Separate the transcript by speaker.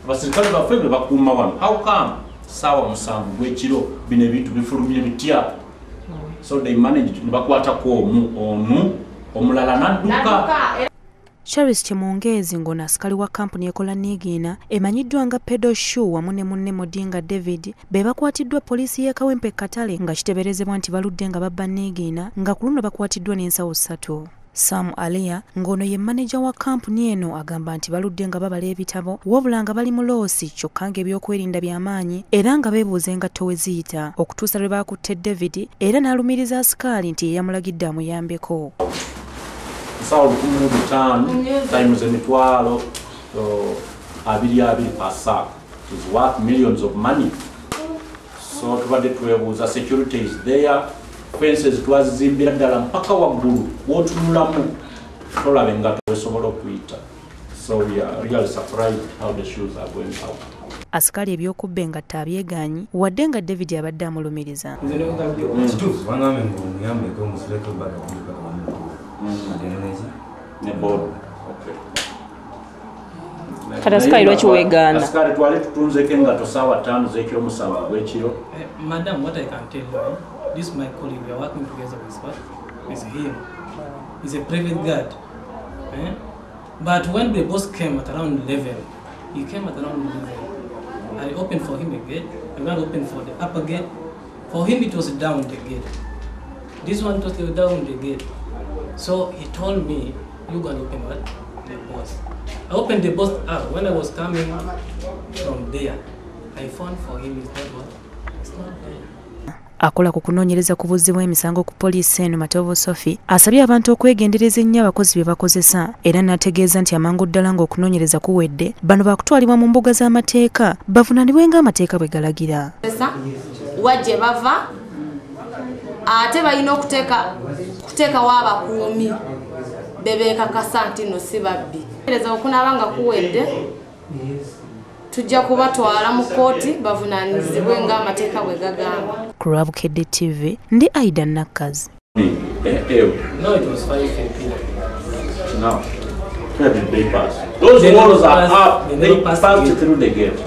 Speaker 1: Abasirikale baffe be bakuuma wano. How come saawa 7 gw'ekiro bino ebintu bifulumye bitya? So they managed ne bakwatako omu omulala n'adduka.
Speaker 2: Charles Chemongezi ng'ono asikali wa kampuni ekola Nigiina emanyiddwa nga Pedo Shoe wamu ne munne Modinga David be bakwatiddwa poliisi y'e Kawempe Katale nga kiteeberezebwa nti baludde nga babba Nigiina nga ku luno bakwatiddwa n'ensawo 3. Sam Alia ng'ono ye maneja wa kampuni eno agamba nti baludde nga babala ebitabo wabula nga bali mu loosi kyokka ng'ebyokwerinda by'amaanyi era nga beebuuza engatto we ziyita okutuusa lwe baakutte David era n'alumiriza asikaali nti ye yamulagidde amuyambeko.
Speaker 1: Nsawo 1500 times emitwalo 22 per sack is worth millions of money. So tubadde twebuuza, security is there, fences twazizimbira ddala mpaka waggulu w'otunulamu tolaba engatto wesobola okuyita. So we are really surprised how the shoes are going out.
Speaker 2: Asikaali ebyokubba engatto abyegaanyi wadde nga David abadde amulumiriza.
Speaker 3: Kati asikaali lwaki weegaana?
Speaker 1: Asikaali twali tutunzeeko engatto ssaawa 5 z'ekiro 7 gw'ekiro.
Speaker 4: Madam, what I can tell you, this is my colleague, we are working together with what? With him. He's a private guard. Eh? But when the boss came at around 11, he came at around 11. I opened for him a gate. I went open for the upper gate. For him it was down the gate. This one was down the gate. So he told me, you gonna open what? The boss. I opened the boss up. When I was coming from there, I found for him it's not what? It's not there.
Speaker 2: Akola ku kunoonyereza ku buzzi bw'emisango ku poliisi eno Matovu Sophie asabye abantu okwegendereza ennyo abakozi bye bakozesa era n'ategeeza nti amangu ddala ng'okunoonyereza kuwedde bano baakutwalibwa mu mbuga z'amateeka bavunaanibwe ng'amateeka bwe galagira.
Speaker 5: Wa gye bava ate balina okuteekawo abakuumi be beekakasa nti nno si babbi. Okunaaba nga kuwedde tujja kubatwala mu kkooti bavunaanyizibwe ng'amateeka bwe gagamba.
Speaker 2: Ku Lwabukedde TV ndi Aida Nakkazi.
Speaker 4: No, it was 5 p.m.
Speaker 1: No. Where did they pass? Those walls are up. They passed through the gate.